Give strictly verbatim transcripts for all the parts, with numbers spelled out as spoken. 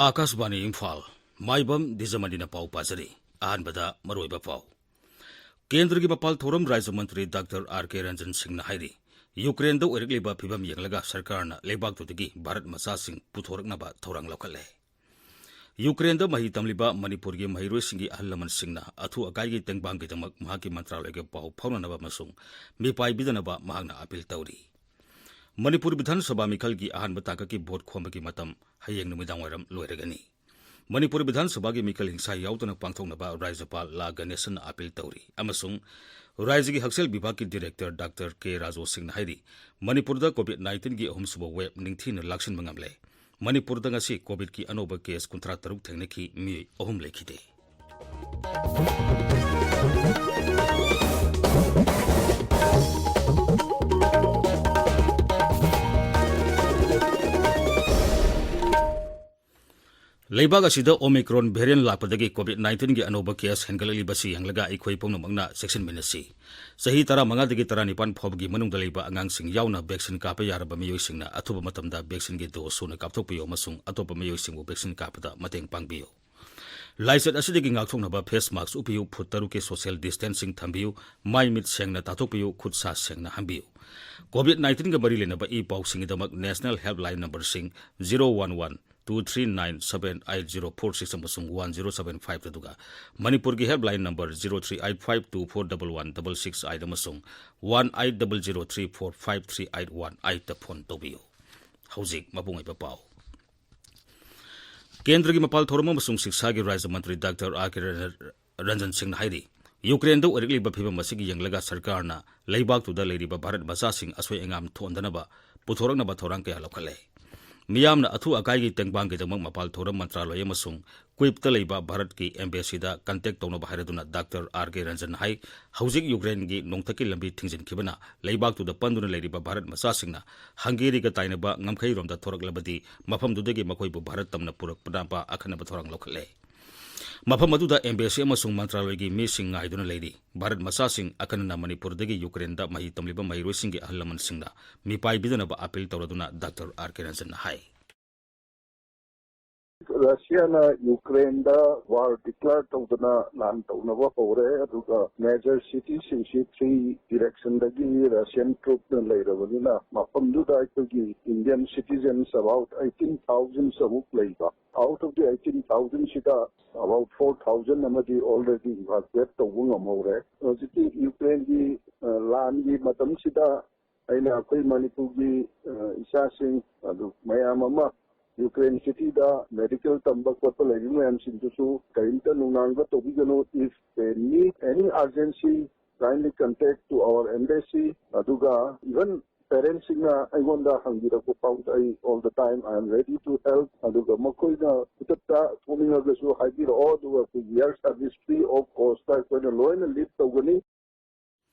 ꯑꯥꯀꯥꯁꯕꯥꯅꯤ ꯏꯝꯐꯥꯜ, ꯃꯥꯏꯕꯝ ꯗꯤꯖꯃꯅꯤꯅ ꯄꯥꯎ ꯄꯥꯖꯔꯤ꯫ ꯑꯍꯥꯟꯕꯗ ꯃꯔꯨꯑꯣꯏꯕ ꯄꯥꯎ꯫ ꯀꯦꯟꯗ꯭ꯔꯒꯤ ꯃꯄꯥꯜ ꯊꯧꯔꯝ ꯔꯥꯖ꯭ꯌ ꯃꯟꯇ꯭ꯔꯤ ꯗꯥꯛꯇꯔ ꯑꯥꯔ ꯀꯦ ꯔꯟꯖꯟ ꯁꯤꯡꯅ ꯍꯥꯏꯔꯤ, ꯌꯨꯀ꯭ꯔꯦꯟꯗ ꯑꯣꯏꯔꯛꯂꯤꯕ ꯐꯤꯚꯝ ꯌꯦꯡꯂꯒ ꯁꯔꯀꯥꯔꯅ ꯂꯩꯕꯥꯛꯇꯨꯗꯒꯤ ꯚꯥꯔꯠ ꯃꯆꯥꯁꯤꯡ ꯄꯨꯊꯣꯔꯛꯅꯕ ꯊꯧꯔꯥꯡ ꯂꯧꯈꯠꯂꯦ꯫ ꯌꯨꯀ꯭ꯔꯦꯟꯗ ꯃꯍꯩ ꯇꯝꯂꯤꯕ ꯃꯅꯤꯄꯨꯔꯒꯤ ꯃꯍꯩꯔꯣꯏꯁꯤꯡꯒꯤ ꯑꯍꯜ ꯂꯃꯟꯁꯤꯡꯅ ꯑꯊꯨ ꯑꯀꯥꯏꯒꯤ ꯇꯦꯡꯕꯥꯡꯒꯤꯗꯃꯛ ꯃꯍꯥꯛꯀꯤ ꯃꯟꯇ꯭ꯔꯥꯂꯣꯏꯒ ꯄꯥꯎ ꯐꯥꯎꯅꯅꯕ ꯑꯃꯁꯨꯡ ꯃꯤꯄꯥꯏꯕꯤꯗꯅꯕ ꯃꯍꯥꯛꯅ ꯑꯥꯄꯤꯜ ꯇꯧꯔꯤ꯫ ꯃꯅꯤꯄꯨꯔ ꯕꯤꯙꯥꯟ ꯁꯚꯥ ꯃꯤꯈꯜꯒꯤ ꯑꯍꯥꯟꯕ ꯇꯥꯡꯀꯛꯀꯤ ꯚꯣꯠ ꯈꯣꯝꯕꯒꯤ ꯃꯇꯝ ꯍꯌꯦꯡ ꯅꯨꯃꯤꯗꯥꯡꯋꯥꯏꯔꯝ ꯂꯣꯏꯔꯒꯅꯤ꯫ ꯃꯅꯤꯄꯨꯔ ꯕꯤꯙꯥꯟ ꯁꯚꯥꯒꯤ ꯃꯤꯈꯜ ꯍꯤꯡꯁꯥ ꯌꯥꯎꯗꯅ ꯄꯥꯡꯊꯣꯛꯅꯕ ꯔꯥꯖ꯭ꯌꯄꯥꯜ ꯂꯥ ꯒꯅꯦꯁꯟꯅ ꯑꯥꯄꯤꯜ ꯇꯧꯔꯤ ꯑꯃꯁꯨꯡ ꯔꯥꯖ꯭ꯌꯒꯤ ꯍꯛꯁꯦꯜ ꯕꯤꯚꯥꯒꯀꯤ ꯗꯤꯔꯦꯛꯇꯔ ꯗꯥꯛꯇꯔ ꯀꯦ ꯔꯥꯖꯨ ꯁꯤꯡꯅ ꯍꯥꯏꯔꯤ, ꯃꯅꯤꯄꯨꯔꯗ ꯀꯣꯚꯤꯗ ꯅꯥꯏꯟꯇꯤꯟꯒꯤ ꯑꯍꯨꯝꯁꯨꯕ ꯋꯦꯕ ꯅꯤꯡꯊꯤꯅ ꯂꯥꯛꯁꯤꯟꯕ ꯉꯝꯂꯦ꯫ ꯃꯅꯤꯄꯨꯔꯗ ꯉꯁꯤ ꯀꯣꯚꯤꯗꯀꯤ ꯑꯅꯧꯕ ꯀꯦꯁ ꯀꯨꯟꯊ꯭ꯔꯥ ꯇꯔꯨꯛ ꯊꯦꯡꯅꯈꯤ, ꯃꯤꯑꯣꯏ ꯑꯍꯨꯝ ꯂꯩꯈꯤꯗꯦ꯫ ꯂꯩꯕꯥꯛ ꯑꯁꯤꯗ ꯑꯣꯃꯤꯀ꯭ꯔꯣꯟ ꯚꯦꯔꯤꯌꯦꯟ ꯂꯥꯛꯄꯗꯒꯤ ꯀꯣꯚꯤꯗ ꯅꯥꯏꯟꯇꯤꯟꯒꯤ ꯑꯅꯧꯕ ꯀꯦꯁ ꯍꯦꯟꯒꯠꯂꯛꯂꯤꯕꯁꯤ ꯌꯦꯡꯂꯒ ꯑꯩꯈꯣꯏ ꯄꯨꯝꯅꯃꯛꯅ ꯆꯦꯛꯁꯤꯟꯃꯤꯟꯅꯁꯤ꯫ ꯆꯍꯤ ꯇꯔꯥꯃꯉꯥꯗꯒꯤ ꯇꯔꯥꯅꯤꯄꯥꯟ ꯐꯥꯎꯕꯒꯤ ꯃꯅꯨꯡꯗ ꯂꯩꯕ ꯑꯉꯥꯡꯁꯤꯡ ꯌꯥꯎꯅ ꯚꯦꯛꯁꯤꯟ ꯀꯥꯞꯄ ꯌꯥꯔꯕ ꯃꯤꯑꯣꯏꯁꯤꯡꯅ ꯑꯊꯨꯕ ꯃꯇꯝꯗ ꯚꯦꯛꯁꯤꯟꯒꯤ ꯗꯣꯁ ꯁꯨꯅ ꯀꯥꯞꯊꯣꯛꯄꯤꯌꯨ ꯑꯃꯁꯨꯡ ꯑꯇꯣꯞꯄ ꯃꯤꯑꯣꯏꯁꯤꯡꯕꯨ ꯚꯦꯛꯁꯤꯟ ꯀꯥꯞꯄꯗ ꯃꯇꯦꯡ ꯄꯥꯡꯕꯤꯌꯨ꯫ ꯂꯥꯏꯆꯠ ꯑꯁꯤꯗꯒꯤ ꯉꯥꯛꯊꯣꯛꯅꯕ ꯐꯦꯁ ꯃꯥꯁꯛ ꯎꯞꯄꯤꯌꯨ, ꯐꯨꯠ ꯇꯔꯨꯛꯀꯤ ꯁꯣꯁꯤꯌꯦꯜ ꯗꯤꯁꯇꯦꯟꯁꯤꯡ ꯊꯝꯕꯤꯌꯨ, ꯃꯥꯏ ꯃꯤꯠ ꯁꯦꯡꯅ ꯇꯥꯊꯣꯛꯄꯤꯌꯨ, ꯈꯨꯠ ꯁꯥ ꯁꯦꯡꯅ ꯍꯥꯝꯕꯤꯌꯨ꯫ ꯀꯣꯚꯤꯗ ꯅꯥꯏꯟꯇꯤꯟꯒ ꯃꯔꯤ ꯂꯩꯅꯕ ꯏ ꯄꯥꯎꯁꯤꯡꯒꯤꯗꯃꯛ ꯅꯦꯁꯅꯦꯜ ꯍꯦꯜꯞꯂꯥꯏꯟ ꯅꯝꯕꯔꯁꯤꯡ zero one one, two three nine, seven eight zero four six ꯑꯃꯁꯨꯡ ꯋꯥꯟ ꯖꯤꯔꯣ ꯁꯚꯦꯟ ꯐꯥꯏꯚ, ꯑꯗꯨꯒ ꯃꯅꯤꯄꯨꯔꯒꯤ helpline number zero three eight five two four double one double six eight ꯑꯃꯁꯨꯡ one eight double zero three four five three eight one ꯑꯩꯠꯇ phone ꯇꯧꯕꯤꯌꯨ꯫ ꯍꯧꯖꯤꯛ ꯃꯄꯨꯡ ꯑꯣꯏꯕ ꯄꯥꯎ꯫ ꯀꯦꯟꯗ꯭ꯔꯒꯤ ꯃꯄꯥꯜ ꯊꯧꯔꯝ ꯑꯃꯁꯨꯡ ꯁꯤꯛꯁꯥꯒꯤ ꯔꯥꯖ꯭ꯌ ꯃꯟꯇ꯭ꯔꯤ ꯗꯥꯛꯇꯔ ꯑꯥꯔ ꯀꯦ ꯔꯟꯖꯟ ꯁꯤꯡꯅ ꯍꯥꯏꯔꯤ, ꯌꯨꯀ꯭ꯔꯦꯟꯗ ꯑꯣꯏꯔꯛꯂꯤꯕ ꯐꯤꯚꯝ ꯑꯁꯤꯒꯤ ꯌꯦꯡꯂꯒ ꯁꯔꯀꯥꯔꯅ ꯂꯩꯕꯥꯛꯇꯨꯗ ꯂꯩꯔꯤꯕ ꯚꯥꯔꯠ ꯃꯆꯥꯁꯤꯡ ꯑꯁꯣꯏ ꯑꯉꯥꯝ ꯊꯣꯛꯍꯟꯗꯅꯕ ꯄꯨꯊꯣꯔꯛꯅꯕ ꯊꯧꯔꯥꯡ ꯀꯌꯥ ꯂꯧꯈꯠꯂꯦ꯫ ꯃꯤꯌꯥꯝꯅ ꯑꯊꯨ ꯑꯀꯥꯏꯒꯤ ꯇꯦꯡꯕꯥꯡꯒꯤꯗꯃꯛ ꯃꯄꯥꯜ ꯊꯧꯔꯝ ꯃꯟꯇ꯭ꯔꯥꯂꯣꯏ ꯑꯃꯁꯨꯡ ꯀ꯭ꯋꯤꯞꯇ ꯂꯩꯕ ꯚꯥꯔꯠꯀꯤ ꯑꯦꯝꯕꯦꯁꯤꯗ ꯀꯟꯇꯦꯛ ꯇꯧꯅꯕ ꯍꯥꯏꯔꯗꯨꯅ ꯗꯥꯛꯇꯔ ꯑꯥꯔ ꯀꯦ ꯔꯟꯖꯟꯅ ꯍꯥꯏ, ꯍꯧꯖꯤꯛ ꯌꯨꯀ꯭ꯔꯦꯟꯒꯤ ꯅꯣꯡꯊꯛꯀꯤ ꯂꯝꯕꯤ ꯊꯤꯡꯖꯤꯟꯈꯤꯕꯅ ꯂꯩꯕꯥꯛꯇꯨꯗ ꯄꯟꯗꯨꯅ ꯂꯩꯔꯤꯕ ꯚꯥꯔꯠ ꯃꯆꯥꯁꯤꯡꯅ ꯍꯪꯒꯦꯔꯤꯒ ꯇꯥꯏꯅꯕ ꯉꯝꯈꯩꯔꯣꯝꯗ ꯊꯣꯔꯛꯂꯕꯗꯤ ꯃꯐꯝꯗꯨꯗꯒꯤ ꯃꯈꯣꯏꯕꯨ ꯚꯥꯔꯠ ꯇꯝꯅ ꯄꯨꯔꯛꯅꯕ ꯑꯈꯟꯅꯕ ꯊꯧꯔꯥꯡ ꯂꯧꯈꯠꯂꯦ꯫ ꯃꯐꯝ ꯑꯗꯨꯗ ꯑꯦꯝꯕꯦꯁꯤ ꯑꯃꯁꯨꯡ ꯃꯟꯇ꯭ꯔꯥꯂꯣꯏꯒꯤ ꯃꯤꯁꯤꯡ ꯉꯥꯏꯗꯨꯅ ꯂꯩꯔꯤ꯫ ꯚꯥꯔꯠ ꯃꯆꯥꯁꯤꯡ, ꯑꯈꯟꯅꯅ ꯃꯅꯤꯄꯨꯔꯗꯒꯤ ꯌꯨꯀ꯭ꯔꯦꯟꯗ ꯃꯍꯩ ꯇꯝꯂꯤꯕ ꯃꯍꯩꯔꯣꯏꯁꯤꯡꯒꯤ ꯑꯍꯜ ꯂꯃꯟꯁꯤꯡꯅ ꯃꯤꯄꯥꯏꯕꯤꯗꯅꯕ ꯑꯥꯄꯤꯜ ꯇꯧꯔꯗꯨꯅ ꯗꯥꯛꯇꯔ ꯑꯥꯔ ꯀꯦ ꯔꯟꯖꯟꯅ ꯍꯥꯏ꯫ ꯔꯁꯤꯌꯥꯅ ꯌꯨꯀ꯭ꯔꯦꯟꯗ ꯋꯥꯔ ꯗꯤꯀ꯭ꯂꯦꯌꯔ ꯇꯧꯗꯅ ꯂꯥꯟ ꯇꯧꯅꯕ ꯍꯧꯔꯦ꯫ ꯑꯗꯨꯒ ꯃꯦꯖꯔ ꯁꯤꯇꯤꯁꯤꯡꯁꯤ ꯊ꯭ꯔꯤ ꯗꯤꯔꯦꯛꯁꯟꯗꯒꯤ ꯔꯁꯤꯌꯥꯟ ꯇ꯭ꯔꯨꯞꯅ ꯂꯩꯔꯕꯅꯤꯅ, ꯃꯐꯝꯗꯨꯗ ꯑꯩꯈꯣꯏꯒꯤ Indian citizens about eighteen thousand ꯑꯃꯨꯛ ꯂꯩꯕ꯫ ꯑꯥꯎꯠ ꯑꯣꯐ ꯗꯤ ꯑꯩꯠꯇꯤꯟ ꯊꯥꯎꯖꯟꯁꯤꯗ ꯑꯕꯥꯎꯠ ꯐꯣꯔ ꯊꯥꯎꯖꯟ ꯑꯃꯗꯤ ꯑꯣꯜꯔꯦꯗꯤ ꯏꯚꯥꯀꯨꯋꯦꯠ ꯇꯧꯕ ꯉꯝꯍꯧꯔꯦ꯫ ꯍꯧꯖꯤꯛꯇꯤ ꯌꯨꯀ꯭ꯔꯦꯟꯒꯤ, ꯑ, ꯂꯥꯟꯒꯤ ꯃꯇꯝꯁꯤꯗ ꯑꯩꯅ ꯑꯩꯈꯣꯏ ꯃꯅꯤꯄꯨꯔꯒꯤ, ꯑ, ꯏꯆꯥꯁꯤꯡ ꯑꯗꯨ ꯃꯌꯥꯝ ꯑꯃ ꯌꯨꯀ꯭ꯔꯦꯟ ꯁꯤꯇꯤꯗ ꯃꯦꯗꯤꯀꯦꯜ ꯇꯝꯕ ꯈꯣꯠꯄ ꯂꯩꯔꯤꯕ ꯃꯌꯥꯝꯁꯤꯡꯗꯨꯁꯨ ꯀꯔꯤꯝꯇ ꯅꯨꯡꯅꯥꯡꯕ ꯇꯧꯕꯤꯒꯅꯨ꯫ If they need any urgency, kindly contact to our embassy. ꯑꯗꯨꯒ even ꯄꯦꯔꯦꯟꯁꯁꯤꯡꯅ ꯑꯩꯉꯣꯟꯗ ꯍꯪꯕꯤꯔꯛꯄ ꯐꯥꯎꯗ ꯑꯩ all the time I am ready to help. ꯑꯗꯨꯒ ꯃꯈꯣꯏꯅ ꯈꯨꯗꯛꯇ ꯊꯣꯛꯅꯤꯡꯉꯒꯁꯨ ꯍꯥꯏꯕꯤꯔꯛꯑꯣ, ꯑꯗꯨꯒ ꯑꯩꯈꯣꯏ air service free of cost ꯑꯩꯈꯣꯏꯅ ꯂꯣꯏꯅ ꯂꯤꯐ ꯇꯧꯒꯅꯤ꯫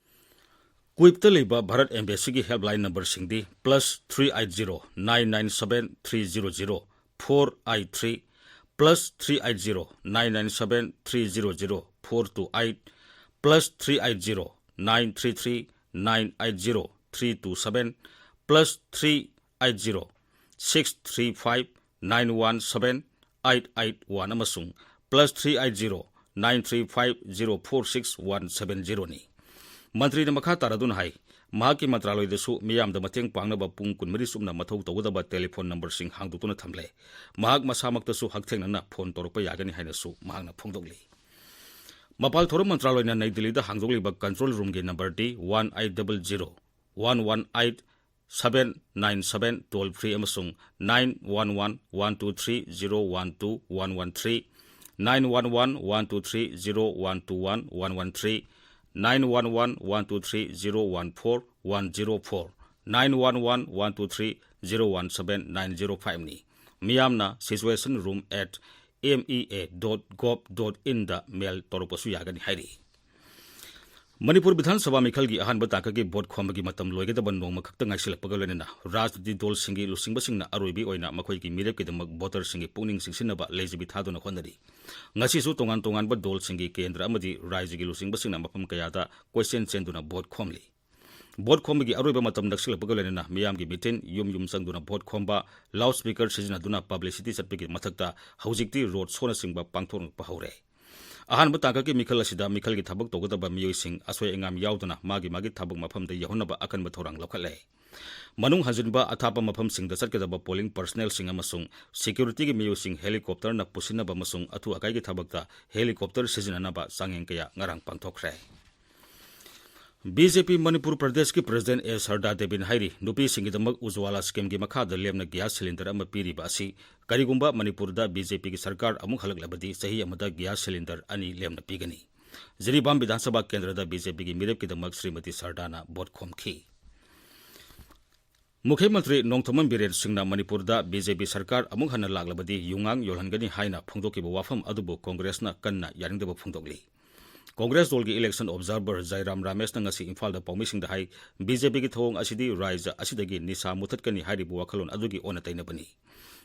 ꯀꯨꯏꯞꯇ ꯂꯩꯕ ꯚꯥꯔꯠ ꯑꯦꯝꯕꯦꯁꯤꯒꯤ ꯍꯦꯜꯞꯂꯥꯏꯟ ꯅꯝꯕꯔꯁꯤꯡꯗꯤ plus three eight zero nine nine seven three zero zero four eight three, plus three eight zero nine nine seven three zero zero four two eight, plus three eight zero nine three three nine eight zero three two seven, plus three eight zero six three five nine one seven eight eight one ꯑꯃꯁꯨꯡ plus three eight zero nine three five zero four six one seven zero ꯅꯤ꯫ ꯃꯟꯇ꯭ꯔꯤꯅ ꯃꯈꯥ ꯇꯥꯔꯗꯨꯅ ꯍꯥꯏ, ꯃꯍꯥꯛꯀꯤ ꯃꯟꯇ꯭ꯔꯥꯂꯣꯏꯗꯁꯨ ꯃꯤꯌꯥꯝꯗ ꯃꯇꯦꯡ ꯄꯥꯡꯅꯕ ꯄꯨꯡ ꯀꯨꯟꯃꯔꯤ ꯆꯨꯞꯅ ꯃꯊꯧ ꯇꯧꯒꯗꯕ ꯇꯦꯂꯤꯐꯣꯟ ꯅꯝꯕꯔꯁꯤꯡ ꯍꯥꯡꯗꯣꯛꯇꯨꯅ ꯊꯝꯂꯦ꯫ ꯃꯍꯥꯛ ꯃꯁꯥꯃꯛꯇꯁꯨ ꯍꯛꯊꯦꯡꯅꯅ ꯐꯣꯟ ꯇꯧꯔꯛꯄ ꯌꯥꯒꯅꯤ ꯍꯥꯏꯅꯁꯨ ꯃꯍꯥꯛꯅ ꯐꯣꯡꯗꯣꯛꯂꯤ꯫ ꯃꯄꯥꯜ ꯊꯧꯔꯝ ꯃꯟꯇ꯭ꯔꯥꯂꯣꯏꯅ ꯅꯩ ꯗꯤꯜꯂꯤꯗ ꯍꯥꯡꯗꯣꯛꯂꯤꯕ control ꯔꯨꯝꯒꯤ ꯅꯝꯕꯔꯗꯤ one eight double zero one one eight seven nine seven toll free ꯑꯃꯁꯨꯡ nine one one one two three zero one two one one three, nine one one one two three zero one two one one one three, nine one one one two three zero one four one zero four, nine one one one two three zero one seven nine zero five ꯅꯤ꯫ ꯃꯤꯌꯥꯝꯅ situation room at M E A dot gov dot in ꯗ ꯃꯦꯜ ꯇꯧꯔꯛꯄꯁꯨ ꯌꯥꯒꯅꯤ ꯍꯥꯏꯔꯤ꯫ ꯃꯅꯤꯄꯨꯔ ꯕꯤꯙꯥꯟ ꯁꯚꯥ ꯃꯤꯈꯜꯒꯤ ꯑꯍꯥꯟꯕ ꯇꯥꯡꯀꯛꯀꯤ vote ꯈꯣꯝꯕꯒꯤ ꯃꯇꯝ ꯂꯣꯏꯒꯗꯕ ꯅꯣꯡꯃ ꯈꯛꯇ ꯉꯥꯏꯁꯤꯜꯂꯛꯄꯒ ꯂꯣꯏꯅꯅ ꯔꯥꯖꯅꯤꯇꯤ ꯗꯣꯜꯁꯤꯡꯒꯤ ꯂꯨꯆꯤꯡꯕꯁꯤꯡꯅ ꯑꯔꯣꯏꯕꯒꯤ ꯑꯣꯏꯅ ꯃꯈꯣꯏꯒꯤ ꯃꯤꯔꯦꯞꯀꯤꯗꯃꯛ ꯚꯣꯇꯔꯁꯤꯡꯒꯤ ꯄꯨꯛꯅꯤꯡ ꯆꯤꯡꯁꯤꯟꯅꯕ ꯂꯩꯖꯕꯤ ꯊꯥꯗꯨꯅ ꯍꯣꯠꯅꯔꯤ꯫ ꯉꯁꯤꯁꯨ ꯇꯣꯉꯥꯟ ꯇꯣꯉꯥꯟꯕ ꯗꯣꯜꯁꯤꯡꯒꯤ ꯀꯦꯟꯗ꯭ꯔ ꯑꯃꯗꯤ ꯔꯥꯏꯖꯒꯤ ꯂꯨꯆꯤꯡꯕꯁꯤꯡꯅ ꯃꯐꯝ ꯀꯌꯥꯗ ꯀꯣꯏꯆꯦꯟ ꯆꯦꯟꯗꯨꯅ ꯚꯣꯠ ꯈꯣꯝꯂꯤ꯫ ꯚꯣꯠ ꯈꯣꯝꯕꯒꯤ ꯑꯔꯣꯏꯕ ꯃꯇꯝ ꯅꯛꯁꯤꯜꯂꯛꯄꯒ ꯂꯣꯏꯅꯅ ꯃꯤꯌꯥꯝꯒꯤ ꯃꯤꯊꯤꯟ, ꯌꯨꯝ ꯌꯨꯝ ꯆꯪꯗꯨꯅ ꯚꯣꯠ ꯈꯣꯝꯕ, ꯂꯥꯎꯗ ꯁ꯭ꯄꯤꯀꯔ ꯁꯤꯖꯤꯟꯅꯗꯨꯅ ꯄꯕ꯭ꯂꯤꯁꯤꯇꯤ ꯆꯠꯄꯒꯤ ꯃꯊꯛꯇ ꯍꯧꯖꯤꯛꯇꯤ ꯔꯣꯗ ꯁꯣꯅꯆꯤꯡꯕ ꯄꯥꯡꯊꯣꯛꯂꯛꯄ ꯍꯧꯔꯦ꯫ ꯑꯍꯥꯟꯕ ꯇꯥꯡꯀꯛꯀꯤ ꯃꯤꯈꯜ ꯑꯁꯤꯗ ꯃꯤꯈꯜꯒꯤ ꯊꯕꯛ ꯇꯧꯒꯗꯕ ꯃꯤꯑꯣꯏꯁꯤꯡ ꯑꯁꯣꯏ ꯑꯉꯥꯝ ꯌꯥꯎꯗꯅ ꯃꯥꯒꯤ ꯃꯥꯒꯤ ꯊꯕꯛ ꯃꯐꯝꯗ ꯌꯧꯍꯟꯅꯕ ꯑꯀꯟꯕ ꯊꯧꯔꯥꯡ ꯂꯧꯈꯠꯂꯦ꯫ ꯃꯅꯨꯡ ꯍꯟꯖꯤꯟꯕ ꯑꯊꯥꯞꯄ ꯃꯐꯝꯁꯤꯡꯗ ꯆꯠꯀꯗꯕ ꯄꯣꯂꯤꯡ ꯄꯔꯁꯅꯦꯜꯁꯤꯡ ꯑꯃꯁꯨꯡ ꯁꯦꯀ꯭ꯌꯨꯔꯤꯇꯤꯒꯤ ꯃꯤꯑꯣꯏꯁꯤꯡ ꯍꯦꯂꯤꯀꯣꯞꯇꯔꯅ ꯄꯨꯁꯤꯟꯅꯕ ꯑꯃꯁꯨꯡ ꯑꯊꯨ ꯑꯀꯥꯏꯒꯤ ꯊꯕꯛꯇ ꯍꯦꯂꯤꯀꯣꯞꯇꯔ ꯁꯤꯖꯤꯟꯅꯅꯕ ꯆꯥꯡꯌꯦꯡ ꯀꯌꯥ ꯉꯔꯥꯡ ꯄꯥꯡꯊꯣꯛꯈ꯭ꯔꯦ꯫ ꯕꯤ ꯖꯦ ꯄꯤ ꯃꯅꯤꯄꯨꯔ ꯄ꯭ꯔꯗꯦꯁꯀꯤ ꯄ꯭ꯔꯁꯤꯗꯦꯟ ꯑꯦ ꯁꯔꯗꯥ ꯗꯦꯕꯤꯟ ꯍꯥꯏꯔꯤ, ꯅꯨꯄꯤꯁꯤꯡꯒꯤꯗꯃꯛ ꯎꯖ꯭ꯋꯥꯂꯥ ꯁ꯭ꯀꯤꯝꯒꯤ ꯃꯈꯥꯗ ꯂꯦꯝꯅ ꯒ꯭ꯌꯥꯁ ꯁꯤꯂꯤꯟꯗꯔ ꯑꯃ ꯄꯤꯔꯤꯕ ꯑꯁꯤ ꯀꯔꯤꯒꯨꯝꯕ ꯃꯅꯤꯄꯨꯔꯗ ꯕꯤ ꯖꯦ ꯄꯤꯒꯤ ꯁꯔꯀꯥꯔ ꯑꯃꯨꯛ ꯍꯜꯂꯛꯂꯕꯗꯤ ꯆꯍꯤ ꯑꯃꯗ ꯒ꯭ꯌꯥꯁ ꯁꯤꯂꯤꯟꯗꯔ ꯑꯅꯤ ꯂꯦꯝꯅ ꯄꯤꯒꯅꯤ꯫ ꯖꯤꯔꯤꯕꯥꯝ ꯕꯤꯙꯥꯟ ꯁꯚꯥ ꯀꯦꯟꯗ꯭ꯔꯗ ꯕꯤ ꯖꯦ ꯄꯤꯒꯤ ꯃꯤꯔꯦꯞꯀꯤꯗꯃꯛ ꯁ꯭ꯔꯤꯃꯇꯤ ꯁꯔꯗꯥꯅ ꯚꯣꯠ ꯈꯣꯝꯈꯤ꯫ ꯃꯨꯈ꯭ꯌ ꯃꯟꯇ꯭ꯔꯤ ꯅꯣꯡꯊꯣꯝꯕꯝ ꯕꯤꯔꯦꯟ ꯁꯤꯡꯅ ꯃꯅꯤꯄꯨꯔꯗ ꯕꯤ ꯖꯦ ꯄꯤ ꯁꯔꯀꯥꯔ ꯑꯃꯨꯛ ꯍꯟꯅ ꯂꯥꯛꯂꯕꯗꯤ ꯌꯨꯉꯥꯡ ꯌꯣꯜꯍꯟꯒꯅꯤ ꯍꯥꯏꯅ ꯐꯣꯡꯗꯣꯛꯈꯤꯕ ꯋꯥꯐꯝ ꯑꯗꯨꯕꯨ ꯀꯣꯡꯒ꯭ꯔꯦꯁꯅ ꯀꯟꯅ ꯌꯥꯅꯤꯡꯗꯕ ꯐꯣꯡꯗꯣꯛꯂꯤ꯫ ꯀꯣꯡꯒ꯭ꯔꯦꯁ ꯗꯣꯜꯒꯤ ꯏꯂꯦꯛꯁꯟ ꯑꯣꯕꯖꯥꯔꯚꯔ ꯖꯥꯏꯔꯥꯝ ꯔꯥꯃꯦꯁꯅ ꯉꯁꯤ ꯏꯝꯐꯥꯜꯗ ꯄꯥꯎꯃꯤꯁꯤꯡꯗ ꯍꯥꯏ, ꯕꯤ ꯖꯦ ꯄꯤꯒꯤ ꯊꯧꯑꯣꯡ ꯑꯁꯤꯗꯤ ꯔꯥꯏꯖ꯭ꯌ ꯑꯁꯤꯗꯒꯤ ꯅꯤꯁꯥ ꯃꯨꯊꯠꯀꯅꯤ ꯍꯥꯏꯔꯤꯕ ꯋꯥꯈꯜꯂꯣꯟ ꯑꯗꯨꯒꯤ ꯑꯣꯟꯅ ꯇꯩꯅꯕꯅꯤ꯫